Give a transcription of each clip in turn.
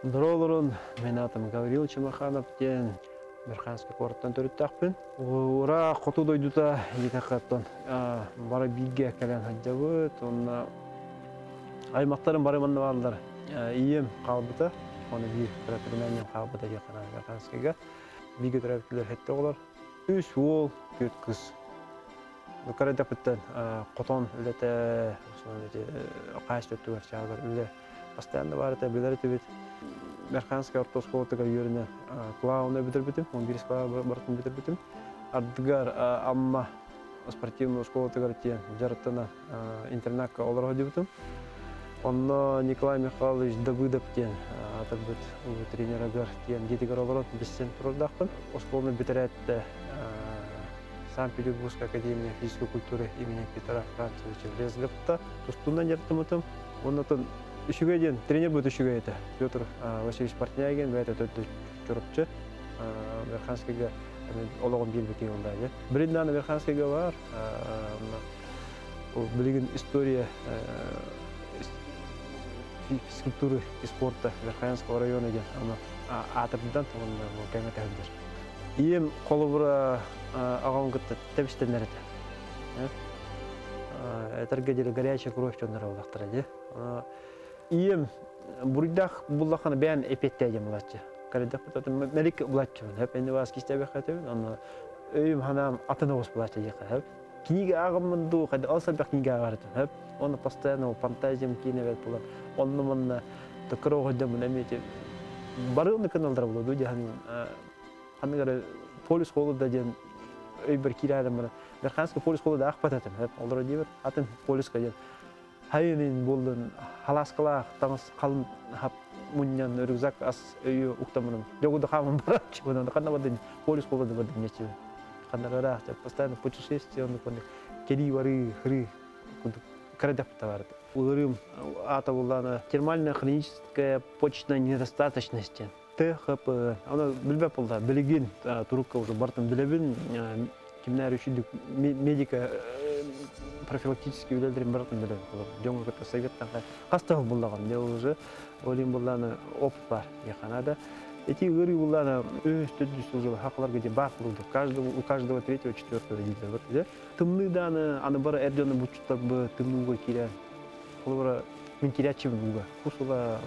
Дороолорун, мин аатым Гаврил Чемоханов диэн Верхоянскай куораттан төрүттээхпин. Ура хоту дойдута диэтэххэ бары бииргэ кэлэн сылдьабыт. Уонна аймахтарым бары манна бааллар. Ийэм хаалбыта, оны биир кыра племянним хаалбыта диэххэ Верхоянскайга. Бииргэ төрөөбүттүлэр сэттэ оҕолор. Үс уол, түөрт кыыс. Кыра хотон үлэтэ, хаайыс өттүгэр чааһыгар үлэ постоянно баар этэ, билэр этибит. Верхоянскай орто оскуолатыгар үөрэнэн кылаауна бүтэрбитим, 11 кылаа барытын бүтэрбитим. Ардыгар Амма спортивный оскуолатыгар тиийэн дьарыктана интернакка олоро сылдьыбытым. Онно Николай Михайлович Давыдов диэн аатырбыт улуу тренерыгар тиийэн дьиэтигэр олорон билсэн турардаахпын. Оскуоланы бүтэрээт Санкт-Петербургская академия физической культуры имени Петра Францевича Лесготта тустуунан дьарыктаммытым. Уонна үчүгэй диэн тренер будет үчүгэй этэ. Петр Васильевич Портнягин бэйэтэ төрдө Чурапчы Верханскийга олоҕун биэрбит уоллаа дьэ. Билигин Верханскийга бар. Билигин история физкультуры и спорта Верхоянского района диэн аны аатырдан уонна кэҥэтэ сылдьар. Ийэм холобура аҕам кытта тэбистэнэр этэ. Этэргэ диэри горячая кровь дьонноро буоллахтара дии. Ийэм буруйдаах буллаххына бэйэн эпиэттээ диэн булааччы. Кэрдэхпит мэлик булааччыбын. Хөп энни вас кистээбэххэ этибин. Онно өйүм ханаам атын оҕус булааччы диэххэ хөп. Книга ааҕаммын дуу, хайда ол сэлбэх книга ааҕар этим хөп. Онно постоянно фантазиям киинэ бэрт булан онно манна тыккыр оҕойдоммун эмиэ бары онно кыналлара буолуо дуу диэн ханнык эрэ полюс холода диэн өйбөр киирээдим баран Верхоянский полюс холода аахпат этим олоро диэбит атын полюска диэн хайынын буоллун халааскалаах таҥас халын хап мунньан рюкзак ас өйү уктаммыным дьогуда хааман барааччыбын ханна бардын полюс холода бардым нечи ханна ыраах постоянно путешествие оннук кэлии барыы хырыы курдук кыра бар Ыарыым аата буоллаана термальная хроническая почечная недостаточность диэн. ТХП. Аны билбэт буолла. Билигин турукка уже бартын билэбин. Кимнээр үчүдүк медика профилактический үлэлэрин барытын билэбин. Дьоҥҥо кытта советтан хас да буллаҕым. Дьэ уже олин буллааны опыт бар. Яханада. Эти ыарыы буллааны үс төрдүс уже хакаларга де бар курдук. Каждого, у каждого третьего, четвертого дииллэр. Вот, Тымныы дааны аны бары эр дьону буччуттарбы тымныыга киирэн холобура мин киирээччибин ууга кусула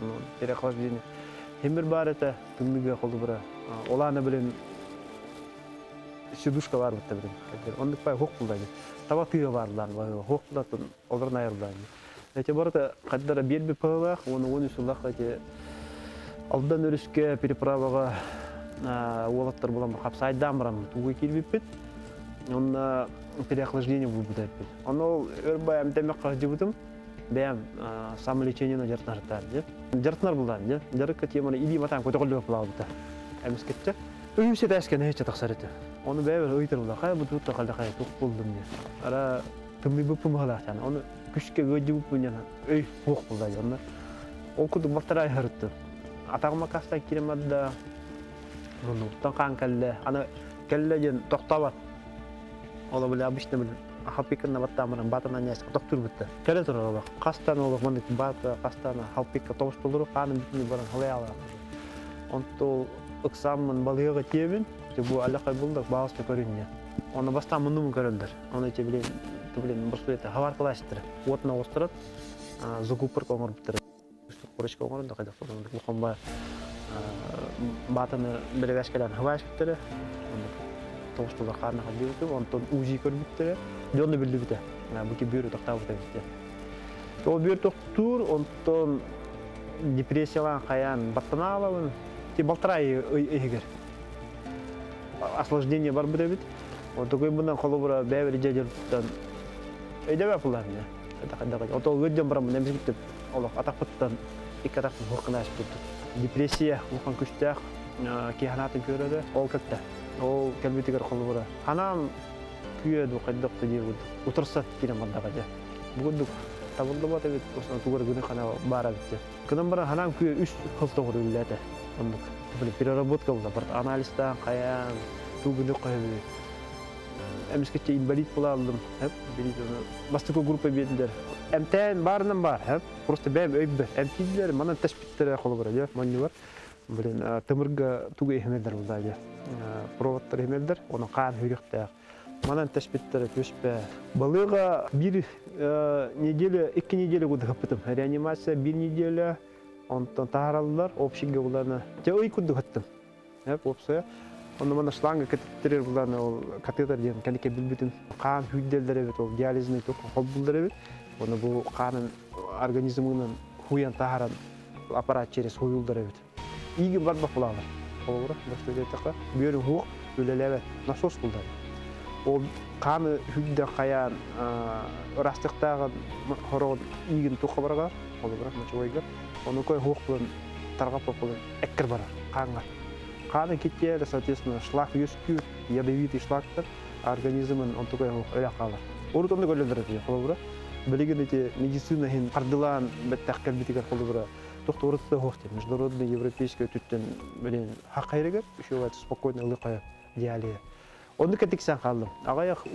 переохлаждение хемир баар этэ тымныыга холобура ол аана билин сидушка баар бутта билин оннук бай хуох булда таба тыа баарлаан хуох булдаттан олорон айыллаан эти барыта хаддара биэрби пыһылаах уонна уон үс сыллаах эти Алдан өрүскэ переправаҕа уолаттар булан хапсаайдаан бараммыт ууга киирбиппит. Онно переохлаждение булбут эппит. Ону ол өр баайам тэмэх хаһдьыбытым. Бэйэм самолечениені дьартынартаар дьэ. Дьартынар булдаан дьэ. Дьарыкка теманы илии матаан көтөҕүллүбэт булаабыта. Эмискэтчэ. Үһүс этээскэ нэһииччэ тахсар этэ. Ону бэйэбэр ыйтар була. Хайа бу туутта халда хайа туох булдум диye. Ара тымныйбыппын быһалаахтаан. Ону күскэ ыадьыбыппын диэн өй суох булда дьэ. Онно ол курдук балтараа ыһарыттым. Атаҕыма кастан киирэн барда. Муннугуттан хаан кэллэ. Аны кэллэ диэн тохтообот. Ол били обычно били халпикканна баттаамыран баатанан ньээс тохтуурбутта. Кэлэ турар олох. Хастан олох маннык баата хастан халпикка тоҕустулуру хааным бүтүннүү баран халыйаалаах. Онто ыксааммын балыыһаҕа тиэбин. Бу аллахай булдак баалыста көрүннэ. Оны бастаан муннумун көрөллөр. Оны те билен блин босуета хабар кылаастыра. Уотна оҕустарат закупорка оҥорбуттара. Курочка оҥорон да хайдах улахан ба баатаны бэрэбээскэлээн хабаашпыттара. Тоҕустулар хаанна халдыбытым, онтон УЗИ көрбүттэрэ. Дьонно биллибитэ. Бу ки бүөр тохтаабыта эбит. Ол бүөр тохтуур, онтон депрессиялаан хайаан баттанаалабын. Ти балтараа иһигэр осложнение барбыт эбит. Онтукуй бунан холобура бэйбэр дьэ өйдөбө пуллаан Ото ыдьан бараммын эмискиттеп олох атахпыттан икки атахпын хуохкана аспыттым. Депрессия улахан күстээх киһи ханаатын көрөрө ол кэлтэ. Ол кэлбитигэр холобура ханаам күйө ду хайдах да диир курдук утарсат киирэн бардаҕа дьэ. Бу курдук табыллыбат эбит тугар гыны хана баара эбит дьэ. Кынан баран ханаам күйө үс хыл тоҕур үллээтэ. Оннук. Переработка була барт анализтаан хайаан туу гыны қойбу. Эмискечче инвалид буолаллым. Бастакы группа биэрдилэр. Эмтээн баарынан баар. Просто бэйэм өйбөр. Эмтииллэр, манан тэспиттэрэ холобура дьэ, монньулар. Блин, тымырга тугу иһимэллэр булда дьэ. Проводтар иһимэллэр, онон хаан хүрүөхтээх. Манан тэспиттэрэ түспэ. Балыга бир неделя, 2 неделя кудыхаппытым. Реанимация 1 неделя, онтон таһараллар, общий булана. Те ый кудыхаттым. Уопсайа. Онно манна шланга кэтиттэрэр булан ол катетер диэн кэликэ билбитим. Хаан хүйдэллэр эбит, ол диализный тук холбуллар эбит. Оны бу хаанын организмынан хуян таһаран аппарат через хуйулдар эбит. Иигин барбах булалар. Холобура, бастыгы бүөрүн хуох үлэлээбэт насос булдар. Ол хааны хүддэ хайаан ырастыктааҕын хороҕун иигин тух хабаргаар, холобура, мочевойгар. Ону кой хуох булан тарҕаппат булан эккер барар, хаанга. Хааны киттиэрэ, соответственно, шлак үөскүүр, ядовитый шлактар организмын он такой өлө хаалар. Урут онно көрөллөр этэ, холобура. Билигин эти медицина иһин хардылаан бэттэх кэлбитигэр холобура тохто урут да хуох международный европейский өтүттэн блин хакайрыгар еще спокойно ылы диалия. Онну кэтиксэн хааллым. Аҕыйах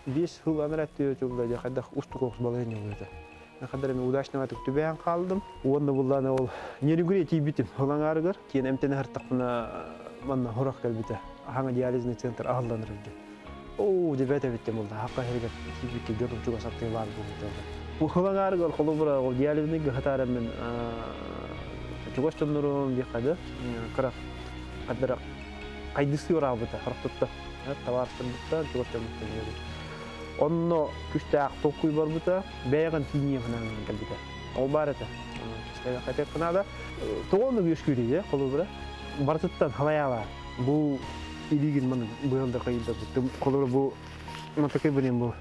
5 сыл анараа өттүгэр дьэ хайдах устук оҕус балаһыанньа буолуо. Хаддар эми удачно түбээн хаалдым. Уонна буллаана ол Нерюнгри тиийбитим ылаҥаарыгар киэн эмтэнэ сыртахпына манна хорох кэлбитэ. Аһаҥа диализный центр аһылланар илдьэ. Оо, дебет эбиттем булда. Хакка хэригэр тиийбикке дьонум чугас аттыы баар буолбута. Бу ылаҥаарыгар холобура ол диализный гыхатаарам мен чугас дьоннорум диэххэ кыра хаддара хайдысыы ыраабыта харахтытта табаарыстарбыттан чугас дьоммуттан Онно күстээх толкуй барбыта, бэйэҕин тиийиэ гынан кэлбитэ. Ол баар этэ. Кистэбэххэ наада. Тоҕо оннук үөскүүрүй, холобура? Барытыттан халайаала. Бу илиигин маны быһылдар хайылдар. Холобура бу мантакай билин бу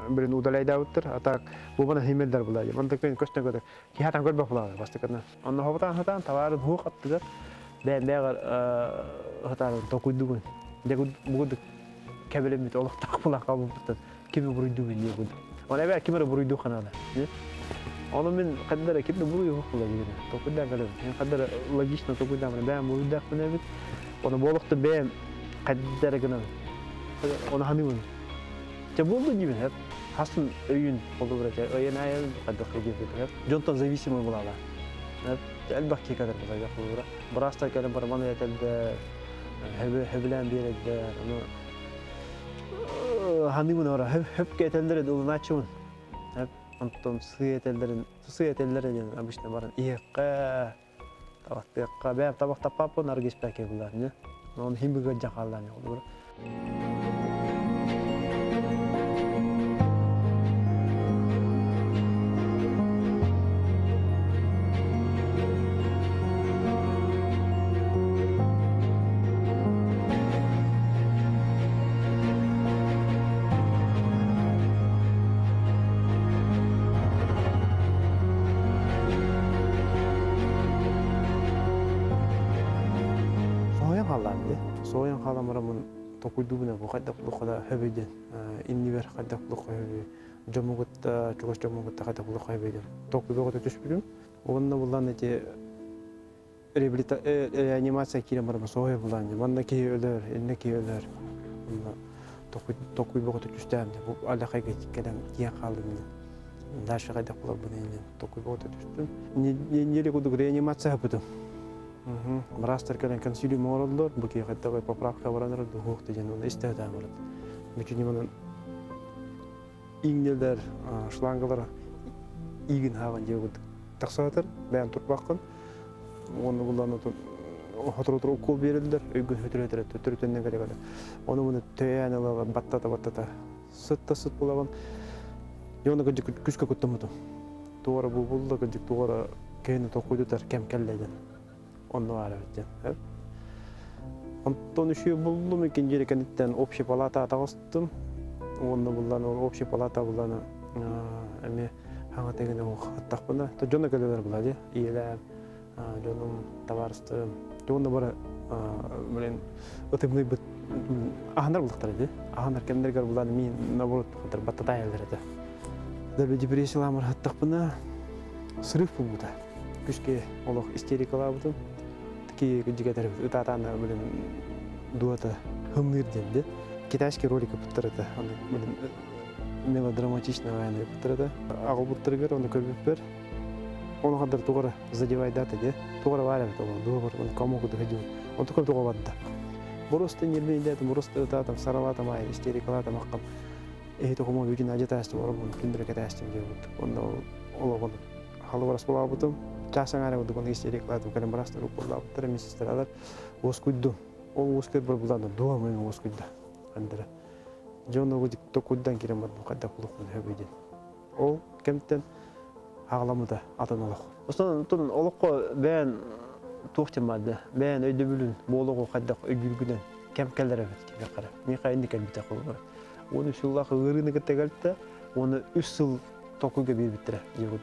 билин удаляйдаабыттар. А так бу мана химелдер була. Мантакай көстөн көтөр. Киһатан көрбөх була бастакына. Онно хобутаан хатаан товарын хуох аттыгар бэйэм бэйэҕэр хатаарын токуйдугун. Дьэ бугудук кэбилэммит олохтоох була хаалбыппыттан кими буруйдуубун диye курдук. Оны эбээ ким эрэ буруйдуу ханаада. Ону мин хаддара ким да буруйу суох була дигин. Токуйдаан кэлэбин. Мен хаддара логично токуйдаан бэйэм буруйдаахпын эбит. Оны буолохто бэйэм хаддара гынан. Оны ханыыбын. Чэ буолду диибин хэп. Хасын өйүн холобура чэ өйөн айан хайдах диэбит Дьонтон зависимый булала. Элбэх киһи катар була холобура. Быраастар кэлэн барман этэлдэр, хөбүлээн биэрэллэр. Ону ханыыбын ора хөпкө этэллэр ылынааччыбын. Онтон сыы этэллэрин сыы этэллэр диэн обычно баран иһиэххэ табахтыахха бэйэм табах таппаппын аргы испэккэ булар Оны химбыга жахаллан холобура. Соһуйан хааллаам дии. Соһуйан хаалан бараммын токуйдуубун бу хайдах булуохха хөбүй диэн иннибэр хайдах булуохха хөбүй дьомму кытта чугас дьомму кытта хайдах булуохха хөбүй диэн толкуйга көтө түспүтүм. Уонна буллан эти реанимация киирэн баран соһуйа буллан манна киһи өлөр, иннэ киһи өлөр. Онно токуй бөҕөтө түстээн бу аллахайга кэлэн тиийэн хааллым диэн. Дальше хайдах буларбын диэн токуй бөҕөтө түстүм. Неделя курдук реанимация хапытым. Быраастар кэлэн консилиум оҥороллор, бу киһи хайдах поправка баран эрэр дуһуох диэн оны истэ барат. Бүтүн манан иҥнэлэр, шлангалар иигин хаалан дьиэ курдук тахсаатар, бэйэм турбаккын. Уонна буллан отун хотору укол берилдер, өйгүн хөтүрөтөрө төттөрүтөннөн кэле кэле. Ону муну төйөөн ыла баттата баттата сытта сыт булагын. Йону кыдьык күскө куттаммытым. Туора бу булла кыдьык туора кэһини токуйдутар кэм кэллэден. Онно баар эбит диэн. Онтон үшүө буллум иккинчи кэнниттэн общий палата таҕыстым. Уонна буллан ол общий палата буллан эми хаҥа тегине аттахпына то дьоно кэлэлэр була ди ийэлээн дьонум табаарыстым уонна бары блин ытымныйбыт аһанар бултар ди аһанар кэмнэргэр булан мин наоборот баттатаайалар этэ дәбе депрессияламар хаттахпына срыв булбута күскэ олох истерикалаабытым такие кыдьыгатар ытаатаана блин дуота хымныыр диэн де. Китайский ролик ыпыттар этэ. Мелодраматичный военный ыпыттар этэ. Аҕалбыттарыгар оны көрбүппэр оны хаддар тугара задевайдата де. Тугара бар эбит ол дуобар он кому куду хадю. Он тугар туга барда. Просто нервнейдетим, просто ытаатым, саралаатым ай, истерикалаатым аккам. Эһи тохума бүгүн ажатаастым, оробун күндүрэ кэтээстим диэбит. Онно олоҕун халыбарас булаабытым. Чаас аҥаара курдук оны истерикалаатым, кэлэн барастар уккуллаабыттара, медсестралар уоскуйдум. Ол уоскуйбар булааны дуом эми уоскуйда. Андара. Дьон огу токуйдан кирен бардым, хайда кулукмун хөбүйден. Ол кемтен ағламыда атын олох. Осон олохко бээн туох тем баады. Бээн өйдөбүлүн буологу хайдах өйдүргүнэн кем келлер эбит тебе кара. Миха инди келбите холбар. Оны сыллах ырыны кеттегелте, оны 3 сыл токуйга бирбиттире диегут.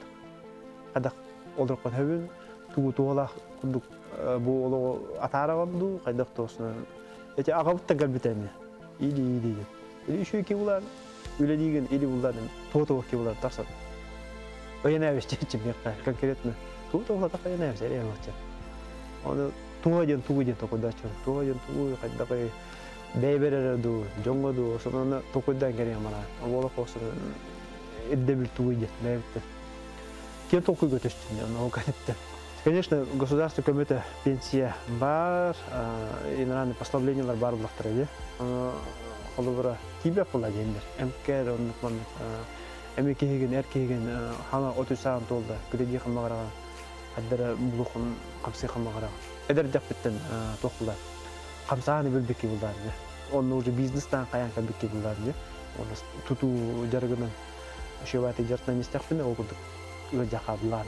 Хайдах олоркон хөбүн тугу туолах курдук бу олого атаараган хайдах тоосун. Эти агабыттан келбите Или или. Или еще ки булар, үлелиген или булар, то ки булар тарсат. Оянабыз чечим конкретно. Туу то так оянабыз эре болчу. Оны туга ден тугу ден токуйдачы. Туга ден тугу кайдакы бэйберер ду, жоңго ду, ошону токуйдан керек мана. Боло косу эддебил тугу ден бэйбитте. Кен токуй көтөштүн, аны калипте. Конечно, государство көмөтө пенсия бар, инаранный послаблениялар бар булактыр эди. Холубура тибе кула дендер. МК оннук маннык эми киһиген эр киһиген хана оту саан толда кредит хамагарага аддара булухун камсы хамагарага эдер жакпыттан тохулар камсааны билбекки булдар онну уже бизнестан каян кабикки булдар оны туту жарыгынан ошебаты жартынан истякпин ол курдук жака булар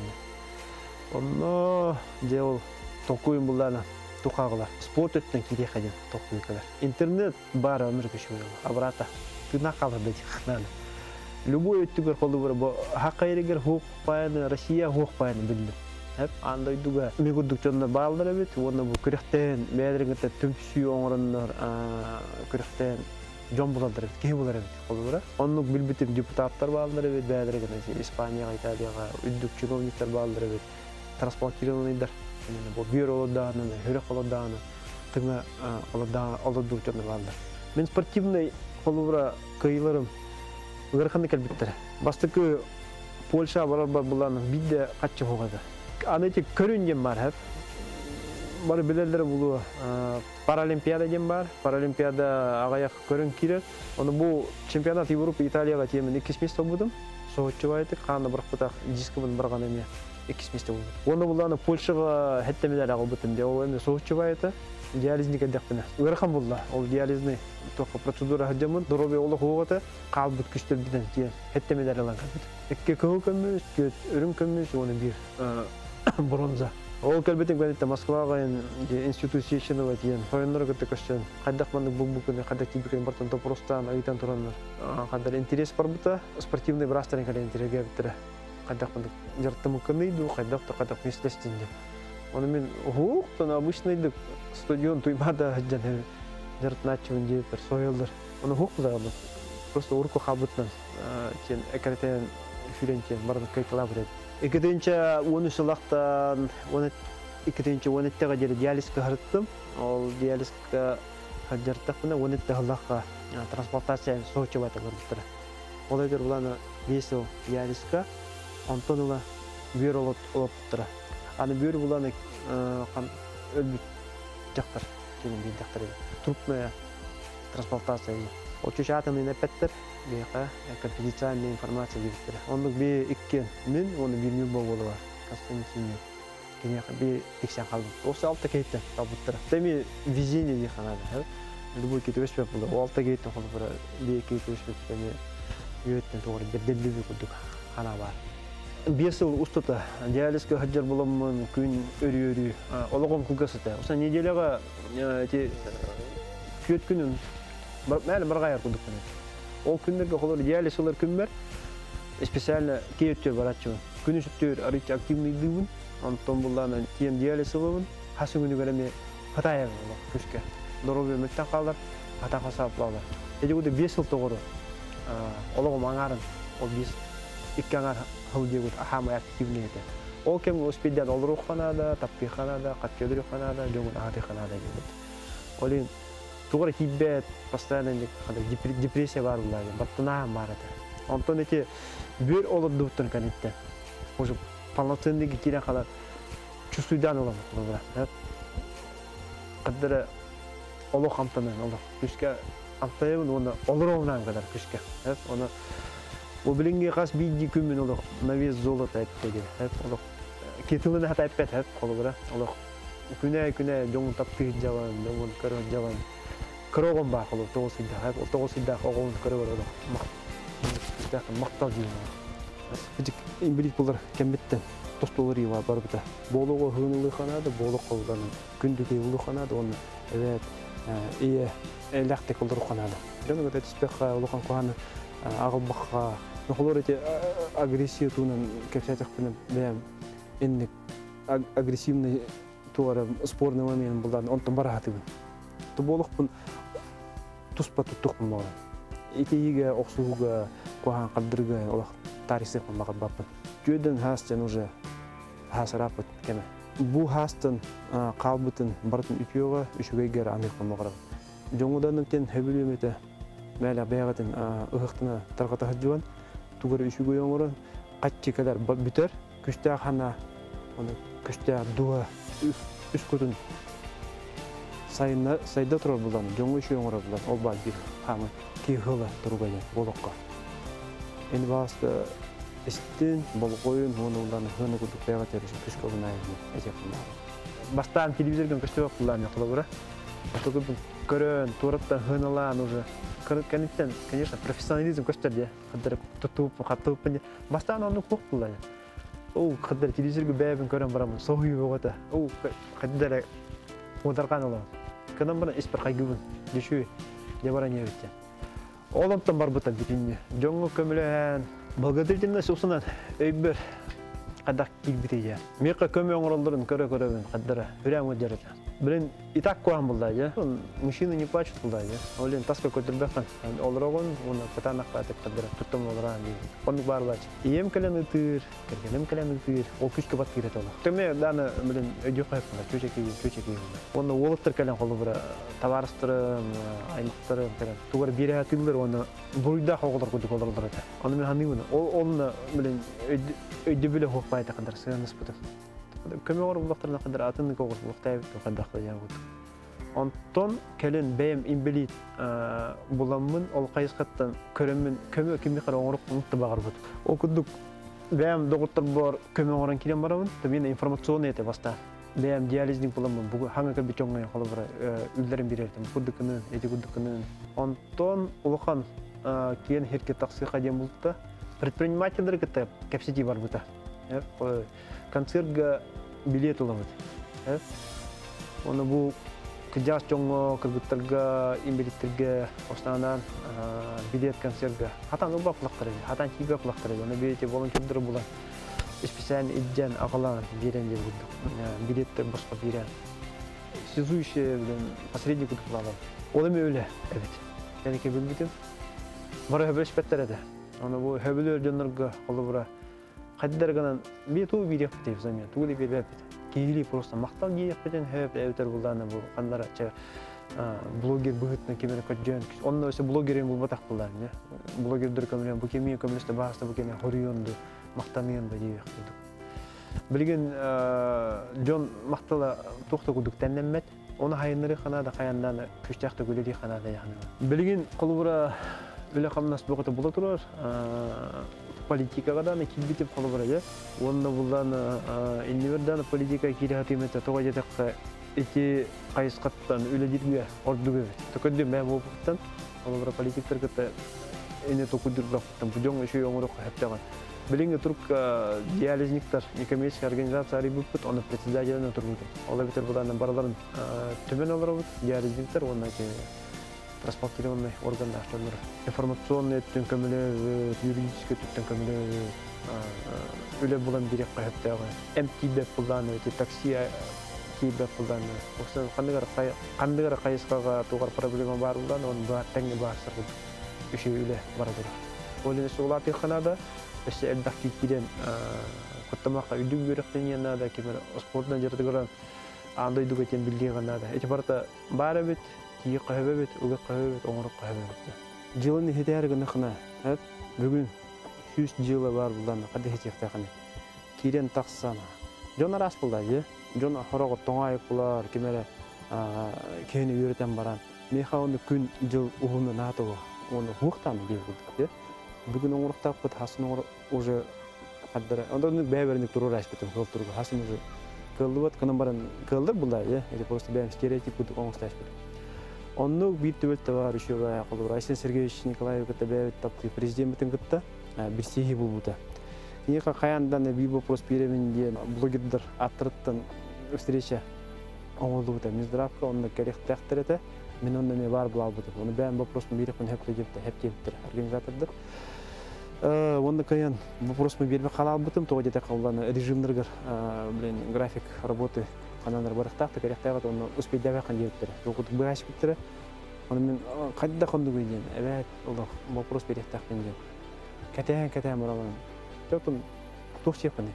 онно же ол токуйун булларна тухагылар спорт өттөн кире хадин токуйкалар интернет бар өмүр көшү обрата тына калыр да любой өттүгөр колу бар бу хакайригер хук паяны Россия хук паяны билдим. Хеп андойдуга мегурдук жоннор баалдар эбит, уонна бу күрөхтен бэдрингете түмсүү оңороннор күрөхтен жон булалдар эбит, киһи булар эбит колу бара. Оннук билбитим депутаттар баалдар эбит, бэдрингете Испанияга, Италияга үддүк чиновниктер баалдар эбит, трансплантированныйдар. Бу бүйөр олордааны, хүрек олордааны, тыңа олордук жоннор баалдар. Мен спортивный колу бара кыйларым ыараханны кэлбиттэр. Бастыкы Польша барар бар булан бидде катчы хогада. Аны эти көрүн дем бар хеп. Бары билелер булу Паралимпиада дем бар. Паралимпиада агаяк көрүн кирер. Оны бу чемпионат Европы Италияга тиемен 2 место будум. Соочубайты каны бирок дискыбын барган эме 2 место болду. Оны буланы Польшага хетте медаль алып де ол эме соочубайты. Диализник эдекпине. Ыарахан булла. Ол диализный тоқы процедура хаджамын. Здоровье олы хугата калбыт күчтөр биден тиен. Хетте медаль алан калбыт. Экке кыһыл көмүс, өрүм көмүс, оны бир бронза. Ол кэлбитин кэнитте Москвага институт Сеченова тиен. Тойоннор көттө көстөн. Кайдак мандык бу күнү кайдак тибикен бартан топростан ыйтан тураннар. Кайдар интерес бар бута. Спортивный брастарын кале интереге биттире. Кайдак мандык жартымы кыныйду, кайдак то кайдак местестин деп. Оны мен хук, тон обычный стадион туймада жан жартыначыбын деп бир соёлдор. Оны хук бузагы. Просто урку хабытнан тен экретен фүрентен бардык кайталап бирет. Экетинче он сылактан он экетинче он эттеге жери диализге харыттым. Ол диализге жартакпына он этте хыллакка трансплантация соочубайта көрүптүр. Ол эгер буланы бес жыл диализге, онтон ыла бүйөр олоптура. Аны бүйөр буланы өлбүт жактар, кенен бир жактар. Трупная трансплантация. Ол чүш атын эпеттер, бияка конфиденциальная информация дебиттер. Оннук би иккен мен, оны бир нюрба болу бар. Константин кенеха би тиксен калдым. Осы алта кейттен табыттыр. Теми везение ди ханада. Любой кетип өспөп болду. О алта кейттен колу бир би кейт өспөп теми үйөттен тогор бир делбеби курдук хана бар. 5 жыл устата диализге хаджар боламын күн өрү өрү ологом кылгасыта. Оса неделяга эти күөт күнүн мәлі баргаяр курдук күнү. Ол күндөргө холор диализ ылар күн бар. Специально кейөттөр баратчымын. Күнү сүттөр арыч активный дыбын. Онтон булланы тиен диализ ылыбын. Хасы күнү көрөме хатая күскө. Здоровье мөттен калдар, ата касап балдар. Эди гуде 5 жыл тогору. Ологом аңарын ол 5 икки аңар хыл дегут ахама активный эте. Ол кем успеден олруханада, таппиханада, катчөдүрүханада, жогун ахатыханада дегут. Олин Тугара тиийбэт, постоянно депрессия баар буолла, баттанааһын баар этэ. Онтон ити бүөр олордубуттан кэнниттэн уже полноценный киирэн халар чувствуйдаан ыламмыт. Каддара олох амтанан олох күскэ амтайабын уонна олоруомнаан кадар күскэ. Оны бу билиҥҥи хас биирдии күммүн олох на вес золота эттеги. Олох китылын хата эппет холобура олох күнэ-күнэ дьоҥун таптыы дьалан, дьоҥун көрө дьалан. Кыра оҕом баар холобур 9 ыйдаах, 9 ыйдаах оҕобун көрө көрө олох махтал диэн. Инбилит булар кэммиттен тостулар ива барбыта. Болуға хынылы ханады, болу қолданын күндүкей улу ханады, оны эбет ие элэхтек олору ханады. Дьон өтө түспэхха улахан куһаны аҕалбахха, нохолор эти агрессия туунан кэпсэтэхпинэ бэйэм инник агрессивный туара спорный момент булдан онтон бараһатыбын. Ту болохпун туспа туттухпун баҕар. Итиигэ охсууга куһаан кардырга олох тарисыппын баҕар баппын. Түөдөн хаастан уже хаасараппыт кеме. Бу хаастан хаалбытын барытын үтүөҕэ үчүгэйгэр аныхпын баҕарабын. Дьоҥудан тен хөбүлүөмөтө мээлэ бэйэҕитин ыһыктына тарҕата сылдьыбан тугар үчүгэй оҥорон хаччы кэлэр бүтэр күстээх хана оны күстээх дуа үс кутун сайына сайда турар булан дьоҥу үчүгэй оҥорор булан ол баар биир хаамы киһи туруга диэн болохко. Эн бааста истин болҕойун уонна улан хыны курдук бэйэҕэ терүсүн күскэ олунайын этиэхпин. Бастаан телевизорган көстүбэт буллаан холобура. Отугу көрөн, туораттан хыналаан уже. Кэнниттэн, конечно, профессионализм көстөр дии. Хаддар тутуп, хаттуп. Бастаан онну кух буллаан. Ол хаддар телевизорга бэйэбин көрөн барамын, соһуйу боҕото. Ол хаддар ударган олом. Кынан бара испер хайгыбын. Дүшү дебара не битте. Ол онтон барбыта бүтүннү. Дьоҥҥо көмөлөһөн, благотворительность усунан өйбөр хадак киирбите дьэ. Миэхэ көмө оҥороллорун көрө-көрөбүн хаддара хүрээм ыдьарыта. Блин, и так куһаҕан булла дьэ. Мужчины не плачут булла дьэ. Олен таска көтүрбэххин. Олороҕун уонна кытаанахха атык хаддара туттам олораан диир. Оннук баар булааччы. Ийэм кэлэн ытыыр, кэргэним кэлэн ытыыр, ол күскэ баттыыр этэ олох. Төмө дааны блин өйдүөх хайппына, чүчэки, чүчэки. Онно уолаттар кэлэн холобура табаарыстарым, аймактарым кэлэн тугар биэрэ тыыллар уонна буруйдаах оҕолор курдук олороллор этэ. Ону мин ханыыбын. Ол онно блин өйдөбүлэ хуоппайта кадар сыаныспытым. Көмө оҕор буллахтарына кадар атын оҕор буллахтаабыт кадах дьаабыт. Онтон кэлин бэйэм инбэлиит буламмын ол хайысхаттан көрөммүн көмө кими хара оҥорук та баҕарбыт. Ол курдук бэйэм доҕотторбор көмө оҥорон киирэн барабын. Мен информационный этэ баста. Бэйэм диализник буламмын бугу хаҥа кэлбит дьоҥҥо холобура үллэрин биэрэртим. Курдуккунун, эти курдуккунун. Онтон улахан киэн хирке тахсыха диэн булта. Предпринимательдер кытта кэпсэтии барбыта. Концертга билет ыламыт. Оны бу кыдьаас дьоҥҥо, кыргыттарга, инбэлиттэргэ основанан билет концертга. Хатан ылба кулактар эди, хатан тиийбэ кулактар эди. Оны билети волонтердары булан специально идден агалаан биэрен диэн курдук. Билеттер босхо биэрен. Связующий посредник курдук булалар. Ол эми өлө эбит. Кэники билбитим. Бары хөбөлөспөттөр этэ. Оны бу хөбөлөр дьоннорго холобура хайдар гынан би туу бириэхпит взамен, туу биэрбэппит. Киһили просто махтал диэхпитин хөп эбитер булдаана бу ханнара ча блогер быһытна кимере көддьөн. Онно өсө блогерин булбатах булдаан. Блогердер көмөлөн бу кеми көмөлөстө бааста бу кеми хоруйонду мактаныан да диэхпит. Билигин дьон махтала туохта курдук тэннэммэт. Оны хайыннары ханада хаяндан күчтәхтә күледи ханада яхны. Билигин холобура үлэ хамнас боҕото була турар. Политикаға да килбитип холобура же. Онна булдан иннивердан политика кире хатымета тоға жетекке ити хайысқаттан үле дирге ордугы. Төкөдү мә болуптан холобура политиктер кытта эне токудур бактан бу жоң үшүй оңорук хептеган. Билинге турук диализниктар некоммерческий организация арыйбыппыт, оны председателіне турбут. Ола битер будан бараларын төмен олоробут, диализниктар, онна трансплантированный органдар чоннор. Информационный өттүн көмөлө, юридический өттүн көмөлө, үле булан бирек кайыптагы. МТБ булдан, такси тибе булдан. Оксан кандыгар кайыскага тугар проблема бар булдан, он бар теңге бар сыргы. Үшө үле барадыр. Олен сулаты ханада, өссө элбэх киирэн куттамакка үдүг үөрөхтениэн наада, кимер спортунан жарытыгыран андой дугатен билдиэн наада. Эти барыта баар эбит, Тиийэ хаһыбабыт, уга хаһыбабыт, оҥоро хаһыбабыт. Дьылын иһитээр гынахына, бүгүн 100 дьыла бар булдан хадда хитиэхтэхини. Киирэн тахсан. Дьон араас булда, же. Дьон хороҕор тоҥоайык булар, ким эрэ киһини үөрэтэн баран. Миэхэ оны күн дьыл уһуну наатого. Оны хуохтааны диир курдук. Бүгүн оҥоруктаахпыт хасын оҥор уже хаддара. Онтон бэйбэрник туруор аспытым кыл туруга хасын уже кыллыбат кынан баран кыллар булда, же. Это просто бэйэм стереотип курдук оҥостаспытым. Оннук биир түбэлтэ бар үчүгэй холобур Айсен Сергеевич Николаев кытта бэйэбит таптыы президеммитин кытта билсиһии буолбута. Киниэхэ хайаан биир вопрос биэрэбин диэн блогердар аттарыттан встреча оҥоһуллубута. Минздравка онно кэлиэхтээхтэр этэ. Мин онно эмиэ баар буолбутум. Ону бэйэм вопроспун биэриэхпин сөп диэбиттэр, сөп диэбиттэр организатордар. Онно кыайан вопроспун биэрбэт хаалбытым, тоҕо диэтэххэ улахан режимнарыгар, блин, график работы ханан барыахтаах, кэлиэхтээх, онно успейдээбэххин диэбиттэрэ. Туох быһаачпыттара. Ону мин хайдах оннугуй диэн, эбээт олох вопрос биэриэхтээхпин диэн. Кэтээн кэтээн барамын. Оттон туох сиэхпиний?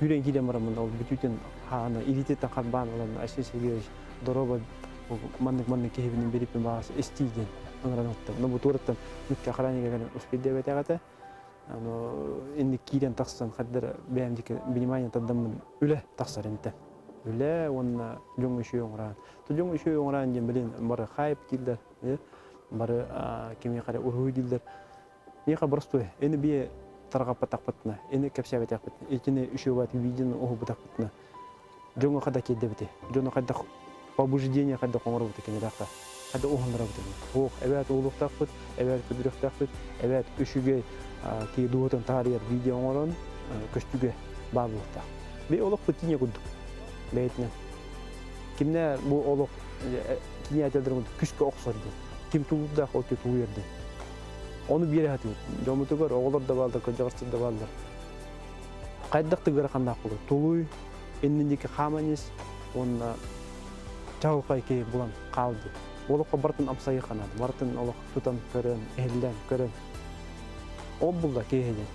Күүрэн киирэн бараммын ол бүтүүтүн хааны илиититтэн харбаан ылан Айсен Сергеевич дороба маннык-маннык киһибинин бериппин баҕас истии диэн ыҥыран ыттым. Но бу туораттан нучча охраннига кэлэн успейдээбэтэх этэ. Аны инник киирэн тахсан хаддара бэйэм диэки внимание тардаммын үлэ тахсар интэ. Үлэ уонна дьоҥ үчүгэй оҥораан. Дьоҥ үчүгэй оҥораан диэн билин бары хайп дииллэр, бары кимиэхэ эрэ уруһуй дииллэр. Миэхэ боростуой, ини бие тарҕаппатахпытына, ини кэпсээбэтэхпитинэ, итини үчүгэй видеону уһулбатахпытына дьоҥҥо хайдах киирдэбити, дьону хайдах побуждение хайдах оҥоробут кинилээххэ хайдах уһуннарабыт Ох, эбээт уолуохтаахпыт, эбээт көдүрүөхтээхпит, эбээт үчүгэй киһи дууһатын таарыйар видео оҥорон көстүүгэ баар буолуохтаах. Би олохпут киинэ курдук бэйэтинэн. Кимнэ бу олох киинэ этэлдэр күскэ охсор диэн. Ким тулуурдаах ол тулуйар диэн. Ону биэрэ сатыыбыт. Дьоммутугар оҕолор да бааллар, кырдьаҕастар да бааллар. Хайдах да ыараханнаах буолар. Тулуй, иннин диэки хааман ис уонна чаҕылхай киһи булан хаал диэн. Олоххо барытын амсайыахха наада. Барытын олох тутан көрөн, иһиллээн көрөн. Ол булла киһи диэн.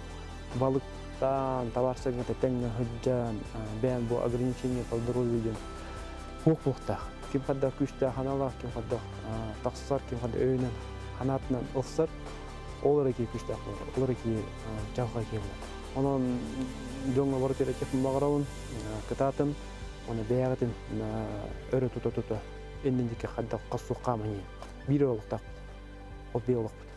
Балыктаан, табаарсыгыта тэҥҥэ сылдьан, бэйэм бу ограничение по здоровью диэн суох буолуохтаах. Ким хайдах күүстээх аналаах, ким хайдах тахсар, ким хайдах өйүнэн ханаатынан ылсар, ол эрэ киһи күүстээх буолар, ол эрэ киһи чаҕылхай киһи буолар. Онон дьоҥҥо бары этиэхпин баҕарабын, кытаатын, уонна бэйэҕитин өрө тута-тута иннин диэки хайдах хас суох хааман иһин. Биир олохтоохпут. Ол биир олохпут.